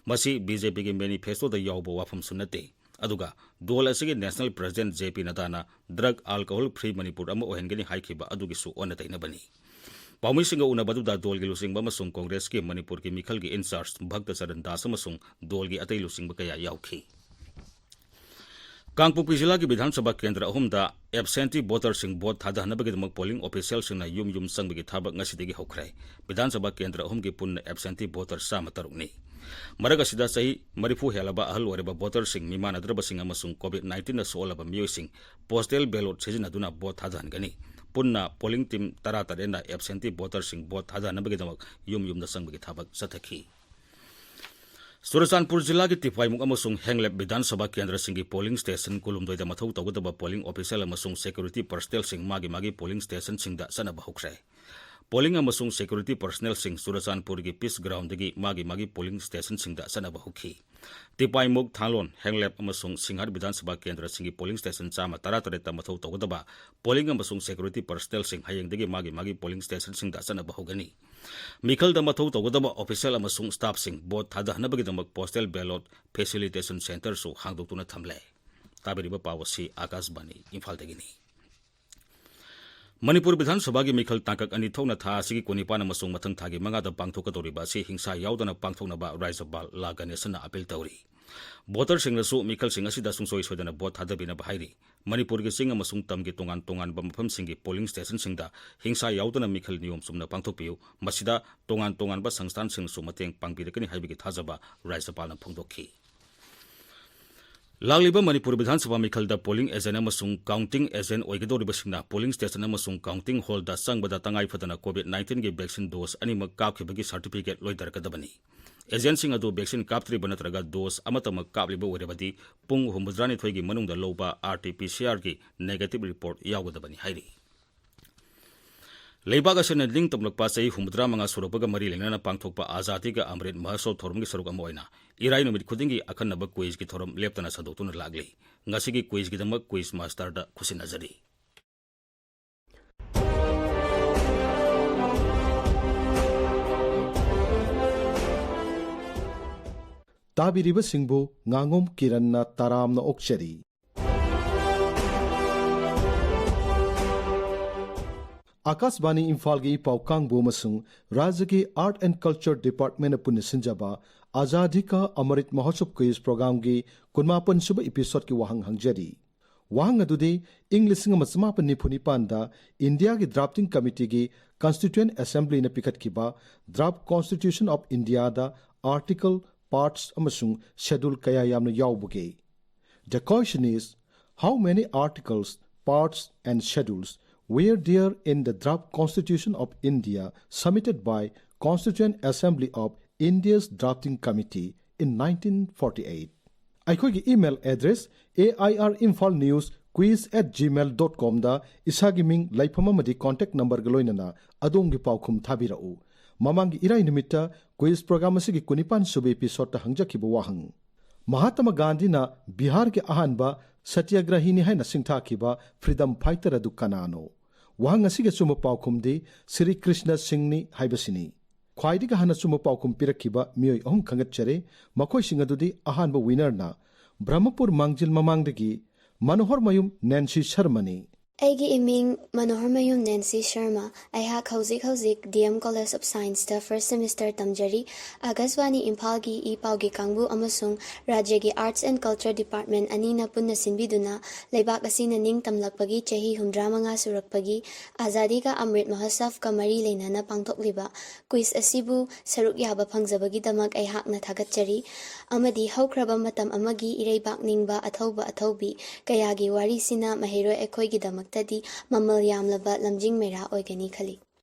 ꯃꯁꯤ ꯕꯤ ꯖꯦ ꯄꯤꯒꯤ ꯃꯦꯅꯤꯐꯦꯁꯇꯣꯗ ꯌꯥꯎꯕ ꯋꯥꯐꯝꯁꯨ ꯅꯠꯇꯦ꯫ ꯑꯗꯨꯒ ꯗꯣꯜ ꯑꯁꯤꯒꯤ ꯅꯦꯁꯅꯦꯜ ꯄ꯭ꯔꯁꯤꯗꯦꯟꯠ ꯖꯦ ꯄꯤ ꯅꯗꯥꯅ ꯗ꯭ꯔꯒ ꯑꯜꯀꯣꯍꯣꯜ ꯐ꯭ꯔꯤ ꯃꯅꯤꯄꯨꯔ ꯑꯃ ꯑꯣꯏꯍꯟꯒꯅꯤ ꯍꯥꯏꯈꯤꯕ ꯑꯗꯨꯒꯤꯁꯨ ꯑꯣꯟꯅ ꯇꯩꯅꯕꯅꯤ꯫ ꯄꯥꯎꯃꯤꯁꯤꯡꯒ ꯎꯅꯕꯗꯨꯗ ꯗꯣꯜꯒꯤ ꯂꯨꯆꯤꯡꯕ ꯑꯃꯁꯨꯡ ꯀꯣꯡꯒ꯭ꯔꯦꯁꯀꯤ ꯃꯅꯤꯄꯨꯔꯒꯤ ꯃꯤꯈꯜꯒꯤ ꯏꯟꯆꯥꯔꯖ ꯚꯛꯇ ꯆꯔꯟ ꯗꯥꯁ ꯑꯃꯁꯨꯡ ꯗꯣꯜꯒꯤ ꯑꯇꯩ ꯂꯨꯆꯤꯡꯕ ꯀꯌꯥ ꯌꯥꯎꯈꯤ꯫ ꯀꯥꯡꯄꯣꯛꯄꯤ ꯖꯤꯂꯥꯒꯤ ꯕꯤꯙꯥꯟ ꯁꯚꯥ ꯀꯦꯟꯗ꯭ꯔ ꯑꯍꯨꯝꯗ ꯑꯦꯕꯁꯦꯟꯇꯤ ꯚꯣꯇꯔꯁꯤꯡ ꯚꯣꯠ ꯊꯥꯗꯍꯟꯅꯕꯒꯤꯗꯃꯛ ꯄꯣꯂꯤꯡ ꯑꯣꯐꯤꯁꯤꯌꯦꯜꯁꯤꯡꯅ ꯌꯨꯝ ꯌꯨꯝ ꯆꯪꯕꯒꯤ ꯊꯕꯛ ꯉꯁꯤꯗꯒꯤ ꯍꯧꯈ꯭ꯔꯦ꯫ ꯕꯤꯙꯥꯟ ꯁꯚꯥ ꯀꯦꯟꯗ꯭ꯔ ꯑꯍꯨꯝꯒꯤ ꯄꯨꯟꯅ ꯑꯦꯕꯁꯦꯟꯇꯤ ꯚꯣꯇꯔ ꯆꯥꯝꯃ ꯇꯔꯨꯛꯅꯤ꯫ ꯃꯔꯛ ꯑꯁꯤꯗ ꯆꯍꯤ ꯃꯔꯤꯐꯨ ꯍꯦꯜꯂꯕ ꯑꯍꯜ ꯑꯣꯏꯔꯕ ꯚꯣꯇꯔꯁꯤꯡ, ꯃꯤꯃꯥꯟꯅꯗ꯭ꯔꯕꯁꯤꯡ ꯑꯃꯁꯨꯡ ꯀꯣꯚꯤꯗ ꯅꯥꯏꯟꯇꯤꯟꯅ ꯁꯣꯛꯍꯜꯂꯕ ꯃꯤꯑꯣꯏꯁꯤꯡ ꯄꯣꯁꯇꯦꯜ ꯕꯦꯂꯣꯠ ꯁꯤꯖꯤꯟꯅꯗꯨꯅ ꯚꯣꯠ ꯊꯥꯗꯍꯟꯒꯅꯤ꯫ ꯄꯨꯟꯅ ꯄꯣꯂꯤꯡ ꯇꯤꯝ ꯇꯔꯥꯇꯔꯦꯠꯅ ꯑꯦꯕꯁꯦꯟꯇꯤ ꯚꯣꯇꯔꯁꯤꯡ ꯚꯣꯠ ꯊꯥꯗꯍꯟꯅꯕꯒꯤꯗꯃꯛ ꯌꯨꯝ ꯌꯨꯝꯗ ꯆꯪꯕꯒꯤ ꯊꯕꯛ ꯆꯠꯊꯈꯤ꯫ ꯆꯨꯔꯆꯥꯟꯄꯨꯔ ꯖꯤꯂꯥꯒꯤ ꯇꯤꯄꯥꯏꯃꯨꯛ ꯑꯃꯁꯨꯡ ꯍꯦꯡꯂꯦꯞ ꯕꯤꯙꯥꯟ ꯁꯚꯥ ꯀꯦꯟꯗ꯭ꯔꯁꯤꯡꯒꯤ ꯄꯣꯂꯤꯡ ꯁ꯭ꯇꯦꯁꯟ ꯀꯨꯟꯍꯨꯝꯗꯣꯏꯗ ꯃꯊꯧ ꯇꯧꯒꯗꯕ ꯄꯣꯂꯤꯡ ꯑꯣꯐꯤꯁꯤꯌꯦꯜ ꯑꯃꯁꯨꯡ ꯁꯦꯀ꯭ꯌꯨꯔꯤꯇꯤ ꯄꯔꯁꯅꯦꯜꯁꯤꯡ ꯃꯥꯒꯤ ꯃꯥꯒꯤ ꯄꯣꯂꯤꯡ ꯁ꯭ꯇꯦꯁꯟꯁꯤꯡꯗ ꯆꯠꯅꯕ ꯍꯧꯈ꯭ꯔꯦ꯫ ꯄꯣꯂꯤꯡ ꯑꯃꯁꯨꯡ ꯁꯦꯀ꯭ꯌꯨꯔꯤꯇꯤ ꯄꯔꯁꯅꯦꯜꯁꯤꯡ ꯆꯨꯔꯆꯥꯟꯄꯨꯔꯒꯤ ꯄꯤꯁ ꯒ꯭ꯔꯥꯎꯟꯗꯒꯤ ꯃꯥꯒꯤ ꯃꯥꯒꯤ ꯄꯣꯂꯤꯡ ꯁ꯭ꯇꯦꯁꯟꯁꯤꯡꯗ ꯆꯠꯅꯕ ꯍꯧꯈꯤ꯫ ꯇꯤꯄꯥꯏꯃꯨꯛ, ꯊꯥꯡꯂꯣꯟ, ꯍꯦꯡꯂꯦꯞ ꯑꯃꯁꯨꯡ ꯁꯤꯡꯍꯥꯠ ꯕꯤꯙꯥꯟ ꯁꯚꯥ ꯀꯦꯟꯗ꯭ꯔꯁꯤꯡꯒꯤ ꯄꯣꯂꯤꯡ ꯁ꯭ꯇꯦꯁꯟ ꯆꯥꯝꯃ ꯇꯔꯥꯇꯔꯦꯠꯇ ꯃꯊꯧ ꯇꯧꯒꯗꯕ ꯄꯣꯂꯤꯡ ꯑꯃꯁꯨꯡ ꯁꯦꯀ꯭ꯌꯨꯔꯤꯇꯤ ꯄꯔꯁꯅꯦꯜꯁꯤꯡ ꯍꯌꯦꯡꯗꯒꯤ ꯃꯥꯒꯤ ꯃꯥꯒꯤ ꯄꯣꯂꯤꯡ ꯁ꯭ꯇꯦꯁꯟꯁꯤꯡꯗ ꯆꯠꯅꯕ ꯍꯧꯒꯅꯤ꯫ ꯃꯤꯈꯜꯗ ꯃꯊꯧ ꯇꯧꯒꯗꯕ ꯑꯣꯐꯤꯁꯤꯌꯦꯜ ꯑꯃꯁꯨꯡ ꯁ꯭ꯇꯥꯐꯁꯤꯡ ꯚꯣꯠ ꯊꯥꯗꯍꯟꯅꯕꯒꯤꯗꯃꯛ ꯄꯣꯁꯇꯦꯜ ꯕꯦꯂꯣꯠ ꯐꯦꯁꯤꯂꯤꯇꯦꯁꯟ ꯁꯦꯟꯇꯔꯁꯨ ꯍꯥꯡꯗꯣꯛꯇꯨꯅ ꯊꯝꯂꯦ꯫ ꯇꯥꯕꯤꯔꯤꯕ ꯄꯥꯎ ꯑꯁꯤ ꯑꯥꯀꯥꯁꯕꯥꯅꯤ ꯏꯝꯐꯥꯜꯗꯒꯤꯅꯤ꯫ ꯃꯅꯤꯄꯨꯔ ꯕꯤꯙꯥꯟ ꯁꯚꯥꯒꯤ ꯃꯤꯈꯜ ꯇꯥꯡꯀꯛ ꯑꯅꯤ ꯊꯣꯛꯅ ꯊꯥ ꯑꯁꯤꯒꯤ ꯀꯨꯟꯅꯤꯄꯥꯟ ꯑꯃꯁꯨꯡ ꯃꯊꯪ ꯊꯥꯒꯤ ꯃꯉꯥꯗ ꯄꯥꯡꯊꯣꯛꯀꯗꯧꯔꯤꯕ ꯑꯁꯤ ꯍꯤꯡꯁꯥ ꯌꯥꯎꯗꯅ ꯄꯥꯡꯊꯣꯛꯅꯕ ꯔꯥꯖ꯭ꯌꯄꯥꯜ ꯂꯥ ꯒꯅꯦꯁꯟꯅ ꯑꯥꯄꯤꯜ ꯇꯧꯔꯤ꯫ ꯚꯣꯇꯔꯁꯤꯡꯅꯁꯨ ꯃꯤꯈꯜꯁꯤꯡ ꯑꯁꯤꯗ ꯁꯨꯡꯁꯣꯏ ꯁꯣꯏꯗꯅ ꯚꯣꯠ ꯊꯥꯗꯕꯤꯅꯕ ꯍꯥꯏꯔꯤ꯫ ꯃꯅꯤꯄꯨꯔꯒꯤ ꯆꯤꯡ ꯑꯃꯁꯨꯡ ꯇꯝꯒꯤ ꯇꯣꯉꯥꯟ ꯇꯣꯉꯥꯟꯕ ꯃꯐꯝꯁꯤꯡꯒꯤ ꯄꯣꯂꯤꯡ ꯁ꯭ꯇꯦꯁꯟꯁꯤꯡꯗ ꯍꯤꯡꯁꯥ ꯌꯥꯎꯗꯅ ꯃꯤꯈꯜ ꯅꯤꯌꯣꯝ ꯆꯨꯝꯅ ꯄꯥꯡꯊꯣꯛꯄꯤꯌꯨ꯫ ꯃꯁꯤꯗ ꯇꯣꯉꯥꯟ ꯇꯣꯉꯥꯟꯕ ꯁꯪꯁꯊꯥꯟꯁꯤꯡꯅꯁꯨ ꯃꯇꯦꯡ ꯄꯥꯡꯕꯤꯔꯛꯀꯅꯤ ꯍꯥꯏꯕꯒꯤ ꯊꯥꯖꯕ ꯔꯥꯖ꯭ꯌꯄꯥꯜꯅ ꯐꯣꯡꯗꯣꯛꯈꯤ꯫ ꯂꯥꯛꯂꯤꯕ ꯃꯅꯤꯄꯨꯔ ꯕꯤꯙꯥꯟ ꯁꯚꯥ ꯃꯤꯈꯜꯗ ꯄꯣꯂꯤꯡ ꯑꯦꯖꯦꯟ ꯑꯃꯁꯨꯡ ꯀꯥꯎꯟꯇꯤꯡ ꯑꯦꯖꯦꯟ ꯑꯣꯏꯒꯗꯧꯔꯤꯕꯁꯤꯡꯅ ꯄꯣꯂꯤꯡ ꯁ꯭ꯇꯦꯁꯟ ꯑꯃꯁꯨꯡ ꯀꯥꯎꯟꯇꯤꯡ ꯍꯣꯜꯗ ꯆꯪꯕꯗ ꯇꯉꯥꯏ ꯐꯗꯅ ꯀꯣꯚꯤꯗ ꯅꯥꯏꯟꯇꯤꯟꯒꯤ ꯚꯦꯛꯁꯤꯟ ꯗꯣꯁ ꯑꯅꯤꯃꯛ ꯀꯥꯞꯈꯤꯕꯒꯤ ꯁꯥꯔꯇꯤꯐꯤꯀꯦꯠ ꯂꯣꯏꯅꯔꯛꯀꯗꯕꯅꯤ꯫ ꯑꯦꯖꯦꯟꯁꯤꯡ ꯑꯗꯨ ꯚꯦꯛꯁꯤꯟ ꯀꯥꯞꯇ꯭ꯔꯤꯕ ꯅꯠꯇ꯭ꯔꯒ ꯗꯣꯁ ꯑꯃꯠꯇꯃꯛ ꯀꯥꯞꯂꯤꯕ ꯑꯣꯏꯔꯕꯗꯤ ꯄꯨꯡ ꯍꯨꯝꯐꯨꯇꯔꯥꯅꯤꯊꯣꯏꯒꯤ ꯃꯅꯨꯡꯗ ꯂꯧꯕ ꯑꯥꯔ ꯇꯤ ꯄꯤ ꯁꯤ ꯑꯥꯔꯒꯤ ꯅꯦꯒꯦꯇꯤꯚ ꯔꯤꯄꯣꯔꯠ ꯌꯥꯎꯒꯗꯕꯅꯤ ꯍꯥꯏꯔꯤ꯫ ꯂꯩꯕꯥꯛ ꯑꯁꯤꯅ ꯅꯤꯡꯇꯝꯂꯛꯄ ꯆꯍꯤ ꯍꯨꯝꯐꯨꯇꯔꯥꯃꯉꯥ ꯁꯨꯔꯛꯄꯒ ꯃꯔꯤ ꯂꯩꯅꯅ ꯄꯥꯡꯊꯣꯛꯄ ꯑꯖꯥꯗꯤ ꯀꯥ ꯑꯃ꯭ꯔꯤꯠ ꯃꯍꯣꯠꯁꯕ ꯊꯧꯔꯝꯒꯤ ꯁꯔꯨꯛ ꯑꯃ ꯑꯣꯏꯅ ꯏꯔꯥꯏ ꯅꯨꯃꯤꯠ ꯈꯨꯗꯤꯡꯒꯤ ꯑꯈꯟꯅꯕ ꯀ꯭ꯋꯤꯖꯀꯤ ꯊꯧꯔꯝ ꯂꯦꯞꯇꯅ ꯁꯟꯗꯣꯛꯇꯨꯅ ꯂꯥꯛꯂꯤ꯫ ꯉꯁꯤꯒꯤ ꯀ꯭ꯋꯤꯖꯀꯤꯗꯃꯛ ꯀ꯭ꯋꯤꯖ ꯃꯥꯁꯇꯔꯗ ꯈꯨꯠꯁꯤꯟꯅꯖꯔꯤ꯫ ꯇꯥꯕꯤꯔꯤꯕꯁꯤꯡꯕꯨ ꯉꯥꯉꯣꯝ ꯀꯤꯔꯟꯅ ꯇꯔꯥꯝꯅ ꯑꯣꯛꯆꯔꯤ꯫ ꯑꯥꯀꯥꯁꯕꯥꯅꯤ ꯏꯝꯐꯥꯜꯒꯤ ꯏ ꯄꯥꯎ ꯀꯥꯡꯕꯨ ꯑꯃꯁꯨꯡ ꯔꯥꯖ꯭ꯌꯒꯤ Art and Culture Departmentꯅ ꯄꯨꯟꯅ ꯁꯤꯟꯖꯕ ꯑꯖꯥꯗꯤ ꯀꯥ ꯑꯃ꯭ꯔꯤꯠ ꯃꯍꯣꯠꯁꯕ ꯀ꯭ꯋꯤꯖ ꯄ꯭ꯔꯣꯒ꯭ꯔꯥꯝꯒꯤ ꯀꯨꯟꯃꯥꯄꯟ ꯁꯨꯕ ꯏꯄꯤꯁꯣꯗꯀꯤ ꯋꯥꯍꯪ ꯍꯪꯖꯔꯤ꯫ ꯋꯥꯍꯪ ꯑꯗꯨꯗꯤ ꯏꯪ ꯂꯤꯁꯤꯡ ꯑꯃ ꯆꯃꯥꯄꯟ ꯅꯤꯐꯨ ꯅꯤꯄꯥꯟꯗ ꯏꯟꯗꯤꯌꯥꯒꯤ ꯗ꯭ꯔꯥꯐꯇꯤꯡ ꯀꯃꯤꯇꯤꯒꯤ ꯀꯟꯁꯇꯤꯇ꯭ꯌꯨꯌꯦꯟ ꯑꯦꯁꯦꯝꯕ꯭ꯂꯤꯅ ꯄꯤꯈꯠꯈꯤꯕ ꯗ꯭ꯔꯥꯐ ꯀꯣꯟꯁꯇꯤꯇ꯭ꯌꯨꯁꯟ ꯑꯣꯐ ꯏꯟꯗꯤꯌꯥꯗ ꯑꯥꯔꯇꯤꯀꯜ, ꯄꯥꯔꯠꯁ ꯑꯃꯁꯨꯡ ꯁꯦꯗꯨꯜ ꯀꯌꯥ ꯌꯥꯝꯅ ꯌꯥꯎꯕꯒꯦ? The question is, how many articles, parts and schedules were there in the draft Constitution of India submitted by Constituent Assembly of India's Drafting Committee in nineteen forty-eight? ꯑꯩꯈꯣꯏꯒꯤ email address A I R Imphal News Quiz at gmail dot comꯗ ꯏꯁꯥꯒꯤ ꯃꯤꯡ, ꯂꯩꯐꯝ ꯑꯃꯗꯤ contact numberꯒ ꯂꯣꯏꯅꯅ ꯑꯗꯣꯝꯒꯤ ꯄꯥꯎꯈꯨꯝ ꯊꯥꯕꯤꯔꯛꯎ꯫ ꯃꯃꯥꯡꯒꯤ ꯏꯔꯥꯏ ꯅꯨꯃꯤꯠꯇ ꯀ꯭ꯋꯤꯖ ꯄ꯭ꯔꯣꯒ꯭ꯔꯥꯝ ꯑꯁꯤꯒꯤ ꯀꯨꯟꯅꯤꯄꯥꯟ ꯁꯨꯕ ꯏꯄꯤꯁꯣꯗꯇ ꯍꯪꯖꯈꯤꯕ ꯋꯥꯍꯪ꯫ ꯃꯍꯥꯇꯃꯥ ꯒꯥꯟꯙꯤꯅ ꯕꯤꯍꯥꯔꯒꯤ ꯑꯍꯥꯟꯕ ꯁꯇ꯭ꯌꯒ꯭ꯔꯍꯤꯅꯤ ꯍꯥꯏꯅ ꯁꯤꯡꯊꯥꯈꯤꯕ ꯐ꯭ꯔꯤꯗꯝ ꯐꯥꯏꯇꯔ ꯑꯗꯨ ꯀꯅꯥꯅꯣ? ꯋꯥꯍꯪ ꯑꯁꯤꯒꯤ ꯑꯆꯨꯝꯕ ꯄꯥꯎꯈꯨꯝꯗꯤ ꯁ꯭ꯔꯤ ꯀ꯭ꯔꯤꯁꯅ ꯁꯤꯡꯅꯤ ꯍꯥꯏꯕꯁꯤꯅꯤ꯫ ꯈ꯭ꯋꯥꯏꯗꯒꯤ ꯍꯥꯟꯅ ꯑꯆꯨꯝꯕ ꯄꯥꯎꯈꯨꯝ ꯄꯤꯔꯛꯈꯤꯕ ꯃꯤꯑꯣꯏ ꯑꯍꯨꯝ ꯈꯪꯒꯠꯆꯔꯦ꯫ ꯃꯈꯣꯏꯁꯤꯡ ꯑꯗꯨꯗꯤ ꯑꯍꯥꯟꯕ ꯋꯤꯅꯔꯅ ꯕ꯭ꯔꯍꯃꯄꯨꯔ ꯃꯥꯡꯖꯤꯜ ꯃꯃꯥꯡꯗꯒꯤ ꯃꯅꯣꯍꯔꯃꯌꯨꯝ ꯅꯦꯟꯁꯤ ꯁꯔꯃꯅꯤ꯫ ꯑꯩꯒꯤ ꯏꯃꯤꯡ ꯃꯅꯣꯍꯔꯃꯌꯨꯝ ꯅꯦꯟꯁꯤ ꯁꯔꯃ꯫ ꯑꯩꯍꯥꯛ ꯍꯧꯖꯤꯛ ꯍꯧꯖꯤꯛ D M College of Scienceꯇ first semester ꯇꯝꯖꯔꯤ꯫ ꯑꯥꯀꯥꯁꯕꯥꯅꯤ ꯏꯝꯐꯥꯜꯒꯤ ꯏ ꯄꯥꯎꯒꯤ ꯀꯥꯡꯕꯨ ꯑꯃꯁꯨꯡ ꯔꯥꯖ꯭ꯌꯒꯤ Arts and Culture Department ꯑꯅꯤꯅ ꯄꯨꯟꯅ ꯁꯤꯟꯕꯤꯗꯨꯅ ꯂꯩꯕꯥꯛ ꯑꯁꯤꯅ ꯅꯤꯡꯇꯝꯂꯛꯄꯒꯤ ꯆꯍꯤ ꯍꯨꯝꯗ꯭ꯔꯥ ꯃꯉꯥ ꯁꯨꯔꯛꯄꯒꯤ ꯑꯥꯖꯥꯗꯤ ꯀꯥ ꯑꯃ꯭ꯔꯤꯠ ꯃꯍꯣꯠꯁꯕꯀ ꯃꯔꯤ ꯂꯩꯅꯅ ꯄꯥꯡꯊꯣꯛꯂꯤꯕ quiz ꯑꯁꯤꯕꯨ ꯁꯔꯨꯛ ꯌꯥꯕ ꯐꯪꯖꯕꯒꯤꯗꯃꯛ ꯑꯩꯍꯥꯛꯅ ꯊꯥꯒꯠꯆꯔꯤ꯫ ꯑꯃꯗꯤ ꯍꯧꯈ꯭ꯔꯕ ꯃꯇꯝ ꯑꯃꯒꯤ ꯏꯔꯩꯕꯥꯛ ꯅꯤꯡꯕ ꯑꯊꯧꯕ ꯑꯊꯧꯕꯤ ꯀꯌꯥꯒꯤ ꯋꯥꯔꯤꯁꯤꯅ ꯃꯍꯩꯔꯣꯏ ꯑꯩꯈꯣꯏꯒꯤꯗꯃꯛꯇꯗꯤ ꯃꯃꯜ ꯌꯥꯝꯂꯕ ꯂꯝꯖꯤꯡ ꯃꯩꯔꯥ ꯑꯣꯏꯒꯅꯤ ꯈꯜꯂꯤ꯫